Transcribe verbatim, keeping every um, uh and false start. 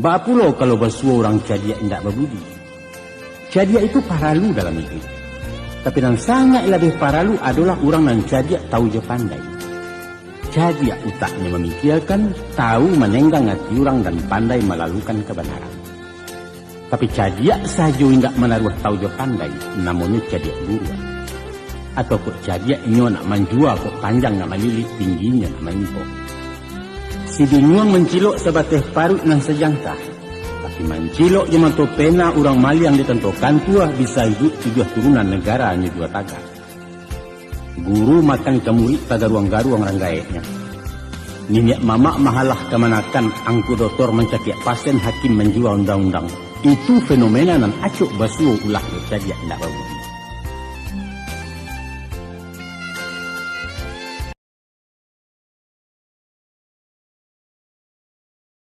Baa pulo kalau basuo urang cadiak indak babudi? Cadiak itu paralu dalam iduik. Tapi nan sangaik labiah paralu adolah urang nan cadiak tahu jo pandai. Cadiak utaknyo mamikiakan, tahu manenggang ati urang dan pandai malalukan kabanaran. Tapi cadiak sajo indak manaruah tahu jo pandai, namonyo cadiak buruak. Atau kok cadiak inyo nak manjua, kok panjang nak malilik, tingginyo nak maimpok. Si binuang mancilok sabateh paruik nan sajangkah, tapi mancilok jo mato pena urang maliang di tanto kantua bisa iduik tujuah turunan nagaranyo jua tagak. Guru makan ka murik tagaruang-garuang rang gaeknyo. Niniak mamak mahalah kamanakan, angku dotor mancakiak pasien, hakim manjua undang-undang. Itu fenomena nan acok basuo ulah jo cadiak indak babudi.